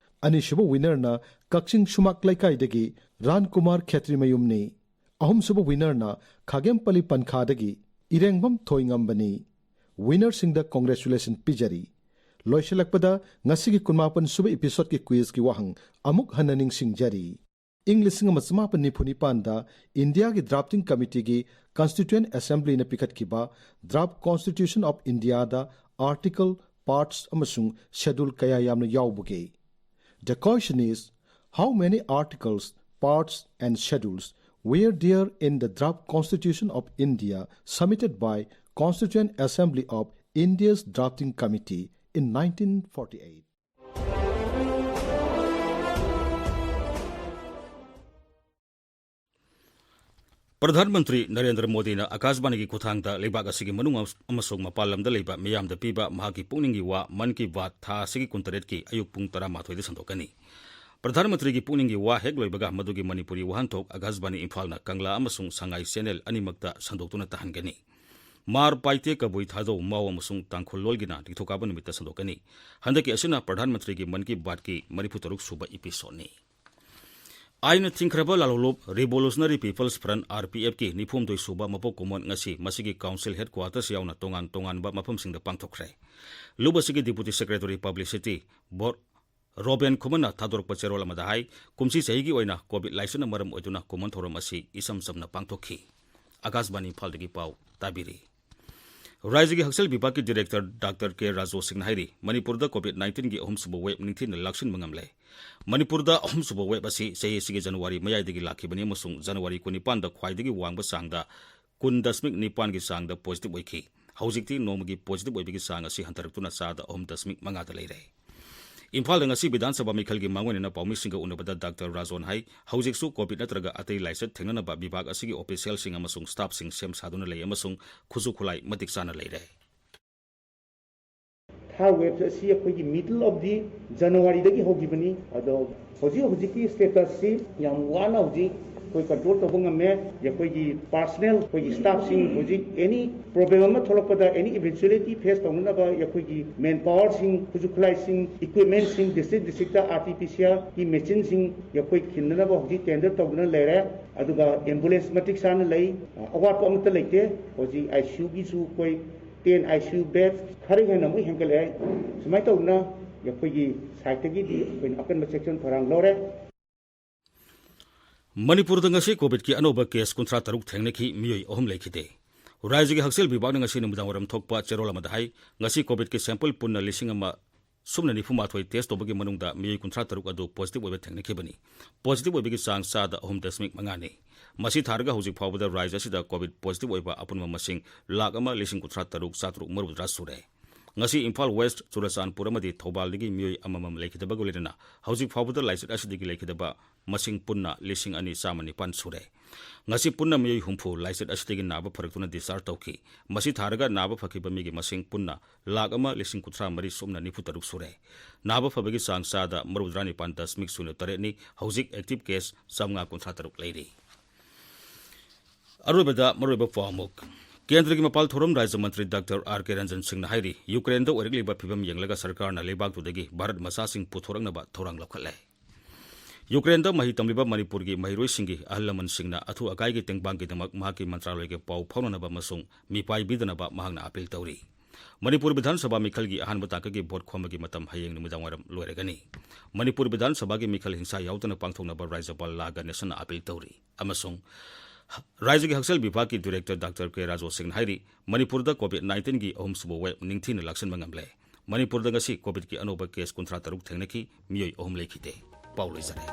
ꯑꯅꯤꯁꯨꯕ winnerꯅ ꯀꯛꯆꯤꯡ ꯁꯨꯃꯥꯛ ꯂꯩꯀꯥꯏꯗꯒꯤ ꯔꯥꯟ ꯀꯨꯃꯥꯔ ꯈꯦꯇ꯭ꯔꯤꯃꯌꯨꯝꯅꯤ꯫ ꯑꯍꯨꯝꯁꯨꯕ winnerꯅ ꯈꯥꯒꯦꯝꯄꯜꯂꯤ ꯄꯟꯈꯥꯗꯒꯤ ꯏꯔꯦꯡꯕꯝ ꯊꯣꯏꯉꯝꯕꯅꯤ꯫ Winnerꯁꯤꯡꯗ congratulation ꯄꯤꯖꯔꯤ꯫ ꯂꯣꯏꯁꯤꯜꯂꯛꯄꯗ ꯉꯁꯤꯒꯤ ꯀꯨꯟꯃꯥꯄꯟ ꯁꯨꯕ episodeꯀꯤ quizꯀꯤ ꯋꯥꯍꯪ ꯑꯃꯨꯛ ꯍꯟꯅ ꯅꯤꯡꯁꯤꯡꯖꯔꯤ꯫ ꯏꯪ ꯂꯤꯁꯤꯡ ꯑꯃ ꯆꯃꯥꯄꯟ ꯅꯤꯐꯨ ꯅꯤꯄꯥꯟꯗ ꯏꯟꯗꯤꯌꯥꯒꯤ drafting committeeꯒꯤ Constituent Assemblyꯅ ꯄꯤꯈꯠꯈꯤꯕ Draft Constitution of Indiaꯗ article, parts ꯑꯃꯁꯨꯡ schedule ꯀꯌꯥ ꯌꯥꯝꯅ ꯌꯥꯎꯕꯒꯦ? The question is, how many articles, parts and schedules were there in the draft Constitution of India submitted by Constituent Assembly of India's Drafting Committee in nineteen forty-eight? Pradhan Mantri Narendra ꯃꯣꯗꯤꯅ ꯑꯀꯥꯁꯕꯥꯅꯤꯒꯤ ꯈꯨꯠꯊꯥꯡꯗ ꯂꯩꯕꯥꯛ ꯑꯁꯤꯒꯤ ꯃꯅꯨꯡ ꯑꯃꯁꯨꯡ ꯃꯄꯥꯟ ꯂꯝꯗ ꯂꯩꯕ ꯃꯤꯌꯥꯝꯗ ꯄꯤꯕ ꯃꯍꯥꯛꯀꯤ ꯄꯨꯛꯅꯤꯡꯒꯤ ꯋꯥ ꯃꯟ ꯀꯤ ꯕꯥꯠ ꯊꯥ ꯑꯁꯤꯒꯤ ꯀꯨꯟꯇꯔꯦꯠꯀꯤ ꯑꯌꯨꯛ ꯄꯨꯡ ꯇꯔꯥꯃꯥꯊꯣꯏꯗ ꯁꯟꯗꯣꯛꯀꯅꯤ꯫ ꯄ꯭ꯔꯙꯥꯟ ꯃꯟꯇ꯭ꯔꯤꯒꯤ ꯄꯨꯛꯅꯤꯡꯒꯤ ꯋꯥ ꯍꯦꯛ ꯂꯣꯏꯕꯒ ꯃꯗꯨꯒꯤ ꯃꯅꯤꯄꯨꯔꯤ ꯋꯥꯍꯟꯊꯣꯛ ꯑꯀꯥꯁꯕꯥꯅꯤ ꯏꯝꯐꯥꯜꯅ ꯀꯪꯂꯥ ꯑꯃꯁꯨꯡ ꯁꯉꯥꯏ ꯆꯦꯅꯦꯜ ꯑꯅꯤꯃꯛꯇ ꯁꯟꯗꯣꯛꯇꯨꯅ ꯇꯥꯍꯟꯒꯅꯤ꯫ ꯃꯥꯔ ꯄꯥꯏꯇꯦ ꯀꯕꯨꯏ ꯊꯥꯗꯧ ꯃꯥꯎ ꯑꯃꯁꯨꯡ ꯇꯥꯡꯈꯨꯜ ꯂꯣꯜꯒꯤꯅ ꯅꯤꯡꯊꯧꯀꯥꯕ ꯅꯨꯃꯤꯠꯇ ꯁꯟꯗꯣꯛꯀꯅꯤ꯫ ꯍꯟꯗꯛꯀꯤ ꯑꯁꯤꯅ ꯄ꯭ꯔꯙꯥꯟ ꯃꯟꯇ꯭ꯔꯤꯒꯤ ꯃꯟ ꯀꯤ ꯕꯥꯠꯀꯤ ꯃꯔꯤꯐꯨ ꯇꯔꯨꯛ ꯁꯨꯕ episodeꯅꯤ꯫ ꯑꯥꯏꯟꯅ ꯊꯤꯡꯈ꯭ꯔꯕ ꯂꯥꯜꯍꯧꯂꯨꯞ Revolutionary People's Front, R P Fꯀꯤ ꯅꯤꯐꯨꯍꯨꯝꯗꯣꯏ ꯁꯨꯕ ꯃꯄꯣꯛ ꯀꯨꯝꯑꯣꯟ ꯉꯁꯤ ꯃꯁꯤꯒꯤ council headquarters ꯌꯥꯎꯅ ꯇꯣꯉꯥꯟ ꯇꯣꯉꯥꯟꯕ ꯃꯐꯝꯁꯤꯡꯗ ꯄꯥꯡꯊꯣꯛꯈ꯭ꯔꯦ꯫ ꯂꯨꯞ ꯑꯁꯤꯒꯤ Deputy Secretary Publicity ꯕꯣ-, ꯔꯣꯕꯦꯟ ꯈꯨꯃꯟꯅ ꯊꯥꯗꯣꯔꯛꯄ ꯆꯦꯔꯣꯜ ꯑꯃꯗ ꯍꯥꯏ, ꯀꯨꯝꯁꯤ ꯆꯍꯤꯒꯤ ꯑꯣꯏꯅ COVID ꯂꯥꯏꯆꯠꯅ ꯃꯔꯝ ꯑꯣꯏꯗꯨꯅ ꯀꯨꯝꯑꯣꯟ ꯊꯧꯔꯝ ꯑꯁꯤ ꯏꯆꯝ ꯆꯝꯅ ꯄꯥꯡꯊꯣꯛꯈꯤ꯫ ꯑꯀꯥꯁꯕꯥꯅꯤ ꯏꯝꯐꯥꯜꯗꯒꯤ ꯄꯥꯎ ꯇꯥꯕꯤꯔꯤ꯫ ꯔꯥꯖ꯭ꯌꯒꯤ ꯍꯛꯁꯦꯜ ꯕꯤꯚꯥꯒꯀꯤ director Doctor K ꯔꯥꯖꯣ ꯁꯤꯡꯅ ꯍꯥꯏꯔꯤ, ꯃꯅꯤꯄꯨꯔꯗ COVID nineteenꯒꯤ ꯑꯍꯨꯝꯁꯨꯕ wave ꯅꯤꯡꯊꯤꯅ ꯂꯥꯛꯁꯤꯟꯕ ꯉꯝꯂꯦ꯫ ꯃꯅꯤꯄꯨꯔꯗ ꯑꯍꯨꯝꯁꯨꯕ wave ꯑꯁꯤ ꯆꯍꯤ ꯑꯁꯤꯒꯤ ꯖꯅꯋꯥꯔꯤ ꯃꯌꯥꯏꯗꯒꯤ ꯂꯥꯛꯈꯤꯕꯅꯤ ꯑꯃꯁꯨꯡ ꯖꯅꯋꯥꯔꯤ ꯀꯨꯟꯅꯤꯄꯥꯟꯗ ꯈ꯭ꯋꯥꯏꯗꯒꯤ ꯋꯥꯡꯕ ꯆꯥꯡꯗ ꯀꯨꯟ ꯗꯁꯃꯤꯛ ꯅꯤꯄꯥꯟꯒꯤ ꯆꯥꯡꯗ positive ꯑꯣꯏꯈꯤ꯫ ꯍꯧꯖꯤꯛꯇꯤ ꯅꯣꯡꯃꯒꯤ positive ꯑꯣꯏꯕꯒꯤ ꯆꯥꯡ ꯑꯁꯤ ꯍꯟꯊꯔꯛꯇꯨꯅ ꯆꯥꯗ ꯑꯍꯨꯝ ꯗꯁꯃꯤꯛ ꯃꯉꯥꯗ ꯂꯩꯔꯦ꯫ ꯏꯝꯐꯥꯜꯗ ꯉꯁꯤ ꯕꯤꯙꯥꯟ ꯁꯚꯥ ꯃꯤꯈꯜꯒꯤ ꯃꯥꯡꯑꯣꯏꯅꯅ ꯄꯥꯎꯃꯤꯁꯤꯡꯒ ꯎꯅꯕꯗ ꯗꯥꯛꯇꯔ ꯔꯥꯖꯣꯟ ꯍꯥꯏ, ꯍꯧꯖꯤꯛꯁꯨ COVID ꯅꯠꯇ꯭ꯔꯒ ꯑꯇꯩ ꯂꯥꯏꯆꯠ ꯊꯦꯡꯅꯅꯕ ꯕꯤꯚꯥꯒ ꯑꯁꯤꯒꯤ officialꯁꯤꯡ ꯑꯃꯁꯨꯡ staffꯁꯤꯡ ꯁꯦꯝ ꯁꯥꯗꯨꯅ ꯂꯩ ꯑꯃꯁꯨꯡ ꯈꯨꯠꯁꯨ ꯈꯨꯠꯂꯥꯏ ꯃꯇꯤꯛ ꯆꯥꯅ ꯂꯩꯔꯦ꯫ Third wave ꯑꯁꯤ ꯑꯩꯈꯣꯏꯒꯤ middle of the Januaryꯗꯒꯤ ꯍꯧꯈꯤꯕꯅꯤ꯫ ꯑꯗꯣ ꯍꯧꯖꯤꯛ ꯍꯧꯖꯤꯛꯀꯤ statusꯁꯤ ꯌꯥꯝ ꯋꯥꯅ ꯍꯧꯖꯤꯛ ꯑꯩꯈꯣꯏ control ꯇꯧꯕ ꯉꯝꯃꯦ꯫ ꯑꯩꯈꯣꯏꯒꯤ personnel, ꯑꯩꯈꯣꯏꯒꯤ staffꯁꯤꯡ ꯍꯧꯖꯤꯛ any problem ꯑꯃ ꯊꯣꯛꯂꯛꯄꯗ, any eventuality face ꯇꯧꯅꯅꯕ ꯑꯩꯈꯣꯏꯒꯤ manpowerꯁꯤꯡ, ꯈꯨꯠꯁꯨ ꯈꯨꯠꯂꯥꯏꯁꯤꯡ, equipmentꯁꯤꯡ district districtꯇ RT-PCRꯒꯤ machineꯁꯤꯡ ꯑꯩꯈꯣꯏ ꯈꯤꯟꯅꯅꯕ ꯍꯧꯖꯤꯛ tender ꯇꯧꯗꯨꯅ ꯂꯩꯔꯦ꯫ ꯑꯗꯨꯒ ambulance ꯃꯇꯤꯛ ꯆꯥꯅ ꯂꯩ, ꯑꯋꯥꯠꯄ ꯑꯃꯠꯇ ꯂꯩꯇꯦ꯫ ꯍꯧꯖꯤꯛ ICUꯒꯤꯁꯨ ꯑꯩꯈꯣꯏ ten ICU bed ꯈꯔ ꯍꯦꯟꯅ ꯑꯃꯨꯛ ꯍꯦꯟꯒꯠꯂꯛꯑꯦ꯫ ꯁꯨꯃꯥꯏꯅ ꯇꯧꯗꯅ ꯑꯩꯈꯣꯏꯒꯤ sideꯇꯒꯤꯗꯤ ꯑꯩꯈꯣꯏꯅ ꯑꯀꯟꯕ ꯆꯦꯛꯁꯤꯟ ꯊꯧꯔꯥꯡ ꯂꯧꯔꯦ꯫ ꯃꯅꯤꯄꯨꯔꯗ ꯉꯁꯤ COVIDꯀꯤ ꯑꯅꯧꯕ case ꯀꯨꯟꯊ꯭ꯔꯥ ꯇꯔꯨꯛ ꯊꯦꯡꯅꯈꯤ, ꯃꯤꯑꯣꯏ ꯑꯍꯨꯝ ꯂꯩꯈꯤꯗꯦ꯫ ꯔꯥꯖ꯭ꯌꯒꯤ ꯍꯛꯁꯦꯜ ꯕꯤꯚꯥꯒꯅ ꯉꯁꯤ ꯅꯨꯃꯤꯗꯥꯡ ꯋꯥꯏꯔꯝ ꯊꯣꯛꯄ ꯆꯦꯔꯣꯜ ꯑꯃꯗ ꯍꯥꯏ, ꯉꯁꯤ COVIDꯀꯤ sample ꯄꯨꯟꯅ ꯂꯤꯁꯤꯡ ꯑꯃ ꯁꯨꯞꯅ ꯅꯤꯐꯨ ꯃꯥꯊꯣꯏ test ꯇꯧꯕꯒꯤ ꯃꯅꯨꯡꯗ ꯃꯤꯑꯣꯏ ꯀꯨꯟꯊ꯭ꯔꯥ ꯇꯔꯨꯛ ꯑꯗꯨ positive ꯑꯣꯏꯕ ꯊꯦꯡꯅꯈꯤꯕꯅꯤ꯫ Positive ꯑꯣꯏꯕꯒꯤ ꯆꯥꯡ ꯆꯥꯗ ꯑꯍꯨꯝ ꯗꯁꯃꯤꯛ ꯃꯉꯥꯅꯤ꯫ ꯃꯁꯤ ꯊꯥꯔꯒ ꯍꯧꯖꯤꯛ ꯐꯥꯎꯕꯗ ꯔꯥꯖ꯭ꯌ ꯑꯁꯤꯗ COVID positive ꯑꯣꯏꯕ ꯑꯄꯨꯟꯕ ꯃꯁꯤꯡ ꯂꯥꯈ ꯑꯃ ꯂꯤꯁꯤꯡ ꯀꯨꯟꯊ꯭ꯔꯥ ꯇꯔꯨꯛ ꯆꯥꯇ꯭ꯔꯨꯛ ꯃꯧꯗ꯭ꯔꯥ ꯁꯨꯔꯦ꯫ ꯉꯁꯤ ꯏꯝꯐꯥꯜ ꯋꯦꯁ꯭ꯠ, ꯆꯨꯔꯆꯥꯟꯄꯨꯔ ꯑꯃꯗꯤ ꯊꯧꯕꯥꯜꯗꯒꯤ ꯃꯤꯑꯣꯏ ꯑꯃꯃꯝ ꯂꯩꯈꯤꯗꯕꯒ ꯂꯣꯏꯅꯅ ꯍꯧꯖꯤꯛ ꯐꯥꯎꯕꯗ ꯂꯥꯏꯆꯠ ꯑꯁꯤꯗꯒꯤ ꯂꯩꯈꯤꯗꯕ ꯃꯁꯤꯡ ꯄꯨꯟꯅ ꯂꯤꯁꯤꯡ ꯑꯅꯤ ꯆꯥꯝꯃ ꯅꯤꯄꯥꯟ ꯁꯨꯔꯦ꯫ ꯉꯁꯤ ꯄꯨꯟꯅ ꯃꯤꯑꯣꯏ ꯍꯨꯝꯐꯨ ꯂꯥꯏꯆꯠ ꯑꯁꯤꯗꯒꯤ ꯅꯥꯕ ꯐꯔꯛꯇꯨꯅ discharge ꯇꯧꯈꯤ꯫ ꯃꯁꯤ ꯊꯥꯔꯒ ꯅꯥꯕ ꯐꯈꯤꯕ ꯃꯤꯒꯤ ꯃꯁꯤꯡ ꯄꯨꯟꯅ ꯂꯥꯈ ꯑꯃ ꯂꯤꯁꯤꯡ ꯀꯨꯟꯊ꯭ꯔꯥ ꯃꯔꯤ ꯁꯨꯞꯅ ꯅꯤꯐꯨ ꯇꯔꯨꯛ ꯁꯨꯔꯦ꯫ ꯅꯥꯕ ꯐꯕꯒꯤ ꯆꯥꯡ ꯆꯥꯗ ꯃꯧꯗ꯭ꯔꯥ ꯅꯤꯄꯥꯟ ꯗꯁꯃꯤꯛ ꯁꯤꯅꯣ ꯇꯔꯦꯠꯅꯤ꯫ ꯍꯧꯖꯤꯛ active case ꯆꯥꯝꯃꯉꯥ ꯀꯨꯟꯊ꯭ꯔꯥ ꯇꯔꯨꯛ ꯂꯩꯔꯤ꯫ ꯑꯔꯣꯏꯕꯗ ꯃꯔꯨꯑꯣꯏꯕ ꯄꯥꯎ ꯑꯃꯨꯛ꯫ ꯀꯦꯟꯗ꯭ꯔꯒꯤ ꯃꯄꯥꯜ ꯊꯧꯔꯝ ꯔꯥꯖ꯭ꯌ ꯃꯟꯇ꯭ꯔꯤ ꯗꯥꯛꯇꯔ ꯑꯥꯔ ꯀꯦ ꯔꯟꯖꯟ ꯁꯤꯡꯅ ꯍꯥꯏꯔꯤ, ꯌꯨꯀ꯭ꯔꯦꯟꯗ ꯑꯣꯏꯔꯛꯂꯤꯕ ꯐꯤꯕꯝ ꯌꯦꯡꯂꯒ ꯁꯔꯀꯥꯔꯅ ꯂꯩꯕꯥꯛꯇꯨꯗꯒꯤ ꯚꯥꯔꯠ ꯃꯆꯥꯁꯤꯡ ꯄꯨꯊꯣꯔꯛꯅꯕ ꯊꯧꯔꯥꯡ ꯂꯧꯈꯠꯂꯦ꯫ ꯌꯨꯀ꯭ꯔꯦꯟꯗ ꯃꯍꯩ ꯇꯝꯂꯤꯕ ꯃꯅꯤꯄꯨꯔꯒꯤ ꯃꯍꯩꯔꯣꯏꯁꯤꯡꯒꯤ ꯑꯍꯜ ꯂꯃꯟꯁꯤꯡꯅ ꯑꯊꯨ ꯑꯀꯥꯏꯒꯤ ꯇꯦꯡꯕꯥꯡꯒꯤꯗꯃꯛ ꯃꯍꯥꯛꯀꯤ ꯃꯟꯇ꯭ꯔꯥꯂꯣꯏꯒ ꯄꯥꯎ ꯐꯥꯎꯅꯅꯕ ꯑꯃꯁꯨꯡ ꯃꯤꯄꯥꯏ ꯄꯤꯗꯅꯕ ꯃꯍꯥꯛꯅ appeal ꯇꯧꯔꯤ꯫ ꯃꯅꯤꯄꯨꯔ ꯕꯤꯙꯥꯟ ꯁꯚꯥ ꯃꯤꯈꯜꯒꯤ ꯑꯍꯥꯟꯕ ꯇꯥꯡꯀꯛꯀꯤ vote ꯈꯣꯝꯕꯒꯤ ꯃꯇꯝ ꯍꯌꯦꯡ ꯅꯨꯃꯤꯗꯥꯡ ꯋꯥꯏꯔꯝ ꯂꯣꯏꯔꯒꯅꯤ꯫ ꯃꯅꯤꯄꯨꯔ ꯕꯤꯙꯥꯟ ꯁꯚꯥꯒꯤ ꯃꯤꯈꯜ ꯍꯤꯡꯁꯥ ꯌꯥꯎꯗꯅ ꯄꯥꯡꯊꯣꯛꯅꯕ ꯔꯥꯖ꯭ꯌꯄꯥꯜ ꯂꯥ ꯒꯅꯦꯁꯟꯅ appeal ꯇꯧꯔꯤ꯫ ꯑꯃꯁꯨꯡ ꯔꯥꯖ꯭ꯌꯒꯤ ꯍꯛꯁꯦꯜ ꯕꯤꯚꯥꯒꯀꯤ director ꯗꯥꯛꯇꯔ ꯀꯦ ꯔꯥꯖꯣ ꯁꯤꯡꯅ ꯍꯥꯏꯔꯤ, ꯃꯅꯤꯄꯨꯔꯗ COVID nineteenꯒꯤ ꯑꯍꯨꯝꯁꯨꯕ wave ꯅꯤꯡꯊꯤꯅ ꯂꯥꯛꯁꯤꯟꯕ ꯉꯝꯂꯦ꯫ ꯃꯅꯤꯄꯨꯔꯗ ꯉꯁꯤ COVIDꯀꯤ ꯑꯅꯧꯕ case ꯀꯨꯟꯊ꯭ꯔꯥ ꯇꯔꯨꯛ ꯊꯦꯡꯅꯈꯤ, ꯃꯤꯑꯣꯏ ꯑꯍꯨꯝ ꯂꯩꯈꯤꯗꯦ꯫ ꯄꯥꯎ ꯂꯣꯏꯖꯔꯦ꯫